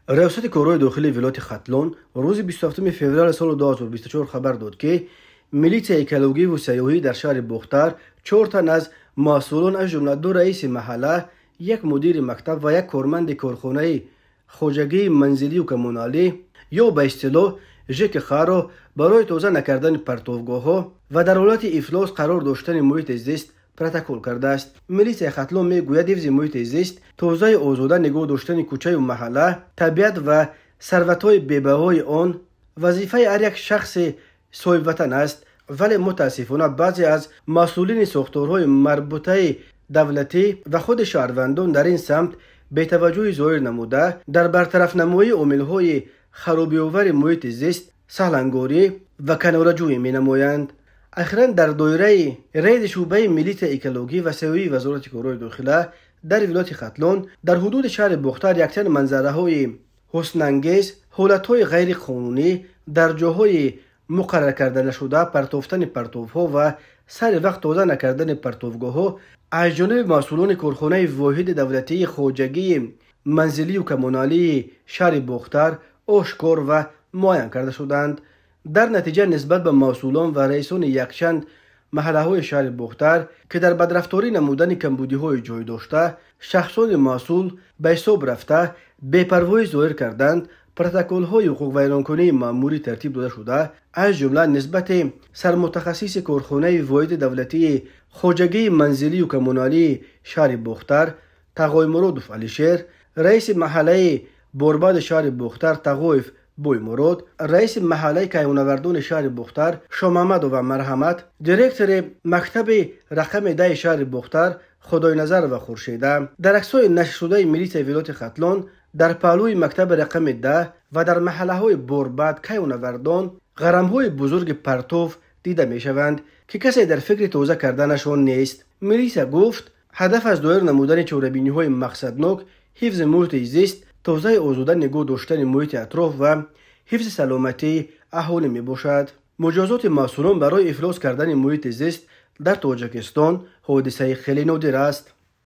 Раёсати корҳои дохилии вилояти Хатлон рӯзи 27 феврали соли 2024 хабар дод, ки милитсияи экологиву сайёҳӣ дар шаҳри Бохтар 4 тан аз масъулон, аз ҷумла 2 раиси маҳалла, 1 мудири мактаб ва 1 корманди корхонаи хоҷагии манзилию коммуналӣ ё ба истилоҳ ЖКХ-ро барои тоза накардани партовгоҳҳо ва дар ҳолати ифлос қарор доштани муҳити зист протокол кардааст. Милитсияи Хатлон мегӯяд, ҳифзи муҳити зист, тозаи озода нигоҳ доштани кӯчаю маҳалла, табиат ва сарватҳои бебаҳои он вазифаи ҳар як шахси соҳибватан аст, вале мутаассифона баъзе аз масъулини сохторҳои марбутаи давлатӣ ва худи шаҳрвандон дар ин самт бетаваҷҷӯҳӣ зоҳир намуда, дар бартарафнамоии омилҳои харобиовари муҳити зист саҳлангорӣ ва канораҷӯӣ менамоянд. Ахиран дар доираи рейди шӯъбаи милитсияи экологӣ ва сайёҳии Вазорати корҳои дохила дар вилояти Хатлон дар ҳудуди шаҳри Бохтар якчанд манзараҳои ҳуснангез, ҳолатҳои ғайриқонунӣ дар ҷоҳои муқаррар карда нашуда, партофтани партовҳо ва сари вақт тоза накардани партовгоҳҳо аз ҷониби масъулони корхонаи воҳиди давлатии хоҷагии манзилию коммуналии шаҳри Бохтар ошкор ва муайян карда шуданд. Дар натиҷа нисбат ба масъулон ва раисони якчанд маҳаллаҳои шаҳри Бохтар, ки дар бадрафторӣ намудани камбудиҳои ҷой дошта, шахсони масъул ба ҳисоб рафта бепарвоӣ зоҳир карданд, протоколҳои ҳуқуқвайронкунии маъмурӣ тартиб дода шуда, аз ҷумла нисбати сармутахассиси корхонаи воҳиди давлатии хоҷагии манзилию коммуналии шаҳри Бохтар Тағоймуродов Алишер, раиси маҳаллаи Борбади шаҳри Бохтар Тағоев Боймурод, раиси маҳаллаи Кайҳонавардони шаҳри Бохтар Шомамадова Марҳамат, директори мактаби рақами 10 шаҳри Бохтар Худойназарова Хуршеда. Дар аксҳои нашршудаи милитсияи вилояти Хатлон дар паҳлӯи мактаби рақами 10 ва дар маҳаллаҳои Борбад, Кайҳонавардон ғарамҳои бузурги партов дида мешаванд, ки касе дар фикри тоза карданашон нест. Милитсия гуфт, ҳадаф аз доир намудани чорабиниҳои мақсаднок ҳифзи муҳити зист, тозаи озода нигоҳ доштани муҳити атроф ва ҳифзи саломатии аҳолӣ мебошад. Муҷозоти масъулон барои ифлос кардани муҳити зист дар Тоҷикистон ҳодисаи хеле нодир аст.